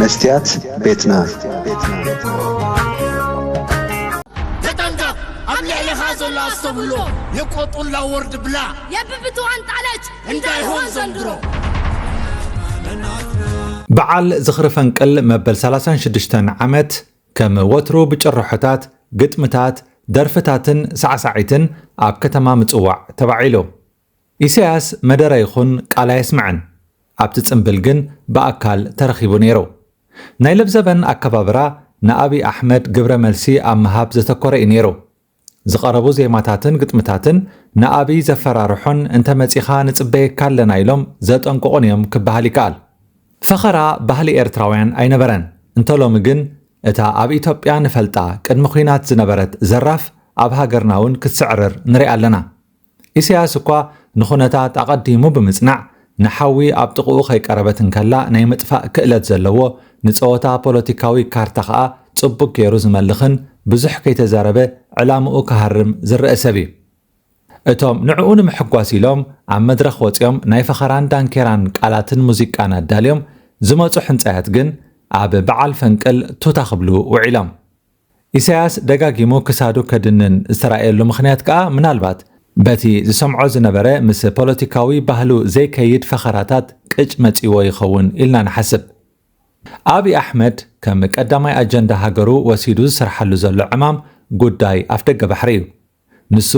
መስትያት ቤትና። ተጠንቀቕ፣ ኣብ ልዕሌኻ ዘሎ ኣስተብህሎ የቆጡላ ወርድ ብላ። የብብትዋን ጣለች እንዳይሆን ዘንድሮ። በዓል ዝኽሪ ፈንቅል መበል ሰላሳን ሽዱሽተን ዓመት ከም ወትሩ ብጭርሖታት፣ ግጥምታት፣ ደርፍታትን ሳዕሳዒትን ኣብ ከተማ ምጽዋዕ ተባዒሉ። ኢሳያስ መደረ ይኹን ቃል ኣየስምዐን። ኣብቲ ጽምብል ግን ብኣካል ተረኺቡ ነይሩ። ናይ ለብዘበን ኣከባብራ ንኣብይ ኣሕመድ ግብረ መልሲ ኣብ ምሃብ ዘተኮረ እዩ ነይሩ። ዝቐረቡ ዜማታትን ግጥምታትን ንኣብይ ዘፈራርሖን እንተመጺኻ ንጽበየካ ኣለና ኢሎም ዘጠንቅቑን እዮም ክበሃል ይከኣል። ፈኸራ ባህሊ ኤርትራውያን ኣይነበረን። እንተ ሎሚ ግን እታ ኣብ ኢትዮጵያ ንፈልጣ ቅድሚ ኲናት ዝነበረት ዘራፍ ኣብ ሃገርና እውን ክትስዕርር ንሪኣ ኣለና። ኢሳያስ እኳ ንኹነታት ኣቐዲሙ ብምጽናዕ ንሓዊ ኣብ ጥቕኡ ከይቀረበት እንከላ ናይ ምጥፋእ ክእለት ዘለዎ ንጸወታ ፖለቲካዊ ካርታ ከኣ ጽቡቕ ገይሩ ዝመልኽን ብዙሕ ከይተዛረበ ዕላምኡ ክሃርም ዝረአ ሰብ እዩ። እቶም ንዕኡ ንምሕጓስ ኢሎም ኣብ መድረኽ ወጺኦም ናይ ፈኸራን ዳንኬራን ቃላትን ሙዚቃን ኣዳልዮም ዝመጹ ሕንጻያት ግን ኣብ በዓል ፈንቅል ቱታ ክብሉ ውዒሎም። ኢሳያስ ደጋጊሙ ክሳዱ ከድንን ዝተራእየሉ ምኽንያት ከኣ ምናልባት በቲ ዝሰምዖ ዝነበረ ምስ ፖለቲካዊ ባህሉ ዘይከይድ ፈኸራታት ቅጭ መጺዎ ይኸውን ኢልና ንሓስብ። ኣብይ ኣሕመድ ከም ቀዳማይ ኣጀንዳ ሃገሩ ወሲዱ ዝሰርሓሉ ዘሎ ዕማም ጉዳይ ኣፍደገ ባሕሪ እዩ። ንሱ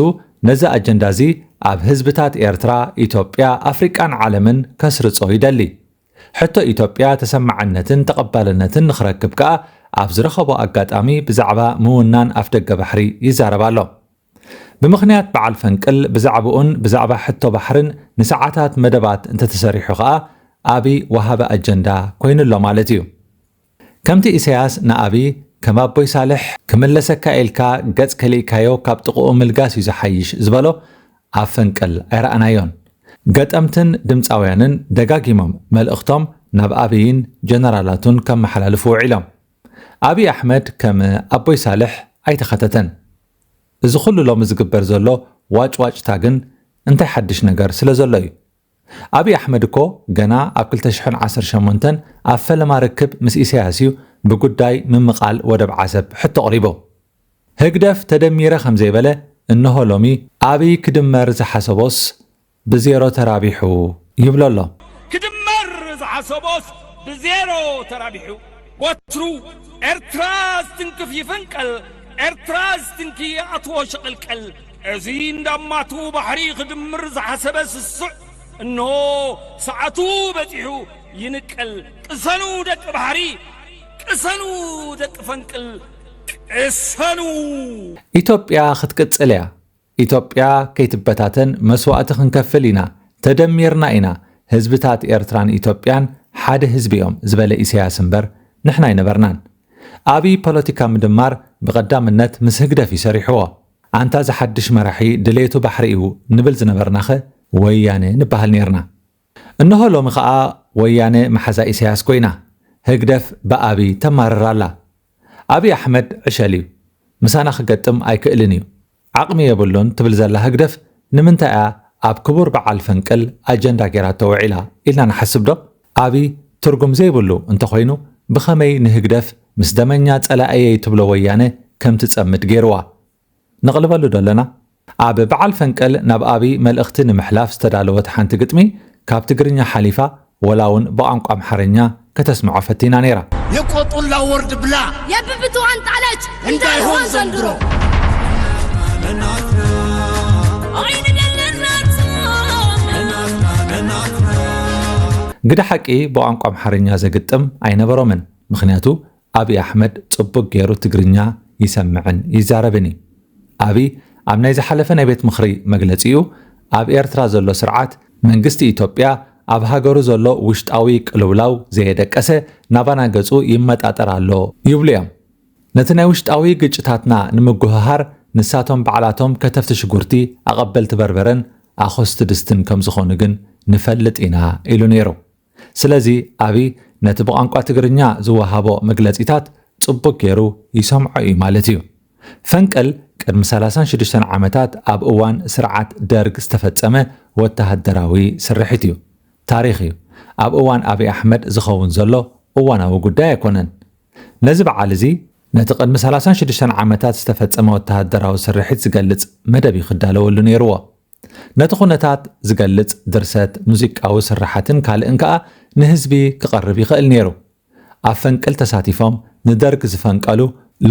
ነዚ ኣጀንዳ እዚ ኣብ ህዝብታት ኤርትራ፣ ኢትዮጵያ፣ ኣፍሪቃን ዓለምን ከስርጾ ይደሊ። ሕቶ ኢትዮጵያ ተሰማዕነትን ተቐባልነትን ንኽረክብ ከኣ ኣብ ዝረኸቦ ኣጋጣሚ ብዛዕባ ምውናን ኣፍደገ ባሕሪ ይዛረብ ኣሎ። ብምኽንያት በዓል ፈንቅል ብዛዕባኡን ብዛዕባ ሕቶ ባሕርን ንሰዓታት መደባት እንተተሰሪሑ ከኣ ኣብይ ወሃቢ ኣጀንዳ ኮይኑሎ ማለት እዩ። ከምቲ ኢሳያስ ንኣብይ ከም ኣቦይ ሳልሕ ክምለሰካ ኢልካ ገጽ ከሊእካዮ ካብ ጥቕኡ ምልጋስ እዩ ዝሓይሽ ዝበሎ ኣብ ፈንቅል ኣይረኣናዮን። ገጠምትን ድምጻውያንን ደጋጊሞም መልእኽቶም ናብ ኣብይን ጀነራላቱን ከመሓላልፉ ውዒሎም። ኣብይ ኣሕመድ ከም ኣቦይ ሳልሕ ኣይተኸተተን። እዚ ኩሉ ሎሚ ዝግበር ዘሎ ዋጭዋጭታ ግን እንታይ ሓድሽ ነገር ስለ ዘሎ እዩ? ኣብይ ኣሕመድ እኮ ገና ኣብ ክልተ ሽሕን ዓሰርተ ሸሞንተን ኣብ ፈለማ ርክብ ምስ ኢሳያስ እዩ ብጉዳይ ምምቓል ወደብ ዓሰብ ሕቶ ኣቕሪቡ። ህግደፍ ተደሚረ ከም ዘይበለ እንሆ ሎሚ ኣብይ ክድመር ዝሓሰቦስ ብዜሮ ተራቢሑ ይብሎ ኣሎ። ክድመር ዝሓሰቦስ ብዜሮ ተራቢሑ። ወትሩ ኤርትራ ዝትንክፍ ይፍንቀል፣ ኤርትራ ዝትንኪ ይኣትዎ ሸቐልቀል። እዚ እንዳማቱ ባሕሪ ክድምር ዝሓሰበ ስሱዕ፣ እንሆ ሰዓቱ በጺሑ ይንቀል። ቅሰኑ ደቂ ባሕሪ፣ ቅሰኑ ደቂ ፈንቅል፣ ቅሰኑ። ኢትዮጵያ ክትቅጽል እያ። ኢትዮጵያ ከይትበታተን መስዋእቲ ክንከፍል ኢና፣ ተደሚርና ኢና። ህዝብታት ኤርትራን ኢትዮጵያን ሓደ ህዝቢ እዮም ዝበለ ኢሳያስ እምበር ንሕና ኣይነበርናን። ኣብይ ፖለቲካ ምድማር ብቐዳምነት ምስ ህግደፍ እዩ ሰሪሕዎ። ኣንታ እዚ ሓድሽ መራሒ ድሌቱ ባሕሪ እዩ ንብል ዝነበርናኸ ወያነ ንበሃል ኔርና። እንሆ ሎሚ ኸኣ ወያነ መሓዛ ኢሳያስ ኮይና፣ ህግደፍ ብኣብይ ተማርር ኣላ። ኣብይ ኣሕመድ ዕሸል እዩ፣ ምሳና ክገጥም ኣይክእልን እዩ፣ ዓቕሚ የብሉን ትብል ዘላ ህግደፍ ንምንታይ እያ ኣብ ክቡር በዓል ፈንቅል ኣጀንዳ ጌራቶ ውዒላ ኢልና ንሓስብ ዶ? ኣብይ ትርጉም ዘይብሉ እንተኾይኑ ብኸመይ ንህግደፍ ምስ ደመኛ ጸላእየይ ትብሎ ወያነ ከም ትጸምድ ጌርዋ? ነቕልበሉ ዶ ኣለና? ኣብ በዓል ፈንቅል ናብ ኣብይ መልእኽቲ ንምሕላፍ ዝተዳለወት ሓንቲ ግጥሚ ካብ ትግርኛ ሓሊፋ ወላ እውን ብቋንቋ ኣምሓርኛ ከተስምዖ ፈቲና ነይራ። የቆጡላ ወርድ ብላ የብብትዋን ጣለች እንዳይሆን ዘንድሮ። ግደ ሓቂ ብቋንቋ ኣምሓርኛ ዘግጥም ኣይነበሮምን። ምኽንያቱ ኣብይ ኣሕመድ ጽቡቕ ገይሩ ትግርኛ ይሰምዕን ይዛረብን እዩ። ኣብይ ኣብ ናይ ዝሓለፈ ናይ ቤት ምኽሪ መግለጺኡ ኣብ ኤርትራ ዘሎ ስርዓት መንግስቲ ኢትዮጵያ ኣብ ሃገሩ ዘሎ ውሽጣዊ ቅልውላው ዘየደቀሰ ናባና ገጹ ይመጣጠር ኣሎ ይብሉ እዮም። ነቲ ናይ ውሽጣዊ ግጭታትና ንምጉህሃር ንሳቶም ባዕላቶም ከተፍቲ ሽጉርቲ፣ ኣቐበልቲ በርበረን ኣኾስቲ ድስትን ከም ዝኾኑ ግን ንፈልጥ ኢና ኢሉ ነይሩ። ስለዚ ኣብይ ነቲ ብቋንቋ ትግርኛ ዝወሃቦ መግለጺታት ጽቡቕ ገይሩ ይሰምዖ እዩ ማለት እዩ። ፈንቅል ቅድሚ ሰላሳን ሽዱሽተን ዓመታት ኣብ እዋን ስርዓት ደርግ ዝተፈጸመ ወተሃደራዊ ስርሒት እዩ። ታሪኽ እዩ። ኣብ እዋን ኣብይ ኣሕመድ ዝኸውን ዘሎ እዋናዊ ጉዳይ ኣይኮነን። ነዚ በዓል እዚ ነቲ ቅድሚ ሰላሳን ሽዱሽተን ዓመታት ዝተፈጸመ ወተሃደራዊ ስርሒት ዝገልጽ መደብ እዩ ክዳለወሉ ነይርዎ። ነቲ ኩነታት ዝገልጽ ድርሰት፣ ሙዚቃዊ ስርሓትን ካልእን ከኣ ንህዝቢ ክቐርብ ይኽእል ነይሩ። ኣብ ፈንቅል ተሳቲፎም ንደርግ ዝፈንቀሉ፣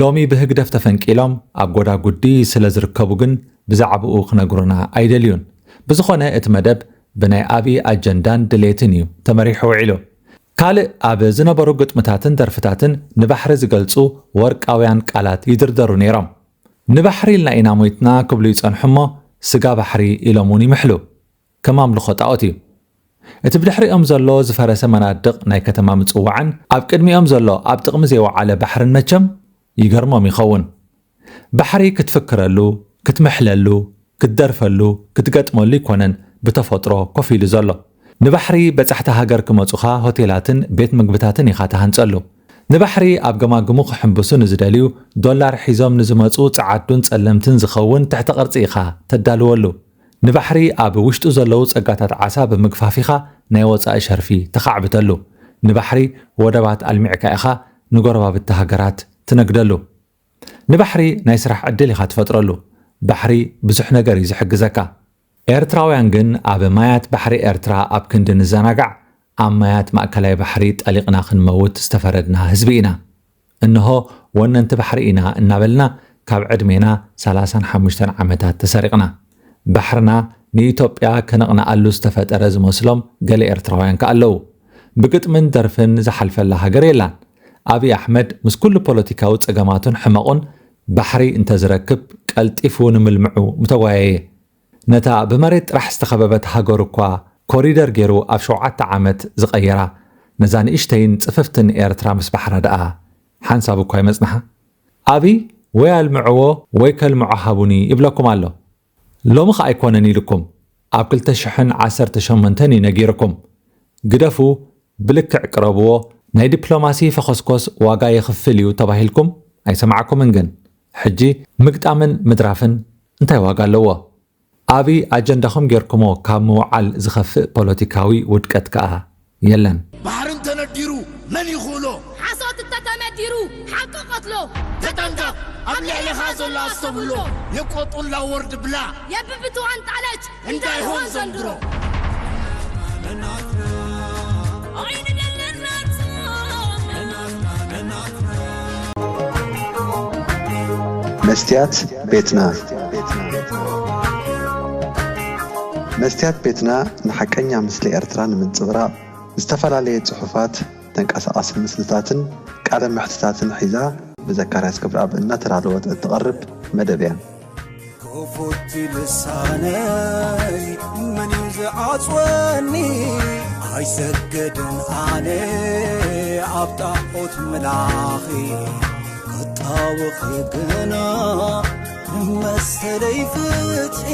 ሎሚ ብህግደፍ ተፈንቂሎም ኣብ ጎዳጉዲ ስለ ዝርከቡ ግን ብዛዕባኡ ክነግሩና ኣይደልዩን። ብዝኾነ እቲ መደብ ብናይ ኣብይ ኣጀንዳን ድሌትን እዩ ተመሪሑ ውዒሉ። ካልእ ኣብ ዝነበሩ ግጥምታትን ደርፍታትን ንባሕሪ ዝገልጹ ወርቃውያን ቃላት ይድርደሩ ነይሮም። "ንባሕሪ ኢልና ኢና ሞይትና" ክብሉ ይጸንሑ እሞ "ስጋ ባሕሪ" ኢሎም እውን ይምሕሉ። ከም ኣምልኾ ጣኦት እዩ። እቲ ብድሕሪኦም ዘሎ ዝፈረሰ መናድቕ ናይ ከተማ ምጽዋዕን ኣብ ቅድሚኦም ዘሎ ኣብ ጥቕሚ ዘይወዓለ ባሕርን መቸም ይገርሞም ይኸውን። ባሕሪ ክትፍክረሉ፣ ክትምሕለሉ፣ ክትደርፈሉ፣ ክትገጥመሉ ይኮነን ብተፈጥሮ ኮፍ ኢሉ ዘሎ። ንባሕሪ በጻሕቲ ሃገር ክመጹኻ ሆቴላትን ቤት ምግብታትን ኢኻ ትሃንጸሉ። ንባሕሪ ኣብ ገማግሙ ክሕምብሱ ንዝደልዩ፣ ዶላር ሒዞም ንዝመጹ ጸዓዱን ጸለምትን ዝኸውን ትሕተ ቅርጺ ኢኻ ተዳልወሉ። ንባሕሪ ኣብ ውሽጡ ዘለዉ ጸጋታት ዓሳ ብምግፋፍ ኢኻ ናይ ወጻኢ ሸርፊ ተኻዕብተሉ። ንባሕሪ ወደባት ኣልሚዕካ ኢኻ ንጎረባብቲ ሃገራት ትነግደሉ። ንባሕሪ ናይ ስራሕ ዕድል ኢኻ ትፈጥረሉ። ባሕሪ ብዙሕ ነገር እዩ ዝሕግዘካ። ኤርትራውያን ግን ኣብ ማያት ባሕሪ ኤርትራ ኣብ ክንዲ ንዘናጋዕ፣ ኣብ ማያት ማእከላይ ባሕሪ ጠሊቕና ክንመውት ዝተፈረድና ህዝቢ ኢና። እንሆ ወነንቲ ባሕሪ ኢና እናበልና ካብ ዕድሜና ሰላሳን ሓሙሽተን ዓመታት ተሰሪቕና። ባሕርና ንኢትዮጵያ ከነቕንኣሉ ዝተፈጠረ ዝመስሎም ገለ ኤርትራውያን ከኣ ኣለዉ። ብግጥምን ደርፍን ዝሓልፈላ ሃገር የላን። ኣብይ ኣሕመድ ምስ ኩሉ ፖለቲካዊ ጸገማቱን ሕመቑን ባሕሪ እንተዝረክብ ቀልጢፉ ንምልምዑ ምተጓየየ። ነታ ብመሬት ጥራሕ ዝተኸበበት ሃገሩ እኳ ኮሪደር ገይሩ ኣብ ሸውዓተ ዓመት ዝቐየራ፣ ነዛ ንእሽተይን ጽፍፍትን ኤርትራ ምስ ባሕራ ደኣ ሓንሳብ እኳ ይመጽንሓ። ኣብይ ወይ ኣልምዕዎ ወይ ከልምዖ ሃቡኒ ይብለኩም ኣሎ። ሎሚ ኸኣ ኣይኮነን ኢልኩም ኣብ ክልተ ሽሕን ዓሰርተ ሸሞንተን እዩ ነጊርኩም። ግደፉ፣ ብልክዕ ቅረብዎ፣ ናይ ዲፕሎማሲ ፈኾስኮስ ዋጋ የኽፍል እዩ ተባሂልኩም ኣይሰማዕኩምን። ግን ሕጂ ምግጣምን ምድራፍን እንታይ ዋጋ ኣለዎ? ኣብይ ኣጀንዳኹም ጌርኩሞ ካብ ምውዓል ዝኸፍእ ፖለቲካዊ ውድቀት ከኣ የለን። ባሕሪ እንተነዲሩ መን ይኽእሎ? ሓሶት እንተተመዲሩ ሓቂ ቀትሎ። ተጠንቀቕ፣ ኣብ ልዕሌኻ ዘሎ ኣስተብህሎ። የቆጡላ ወርድ ብላ። የብብትዋን ጣለች እንዳይሆን ዘንድሮ። መስትያት ቤትና። መስትያት ቤትና ንሓቀኛ ምስሊ ኤርትራ ንምንጽብራቕ ዝተፈላለየ ጽሑፋት፣ ተንቀሳቓሲ ምስልታትን ቃለ መሕትታትን ሒዛ ብዘካርያስ ገብረኣብ እናተዳለወት እትቐርብ መደብ እያ። ክፉት ልሳነይ መን እዩ ዝዓጽወኒ? ኣይሰግድን ኣነ ኣብ ጣዖት ምላኺ፣ ክጣወኺ ግና መሰለይ ፍትሒ።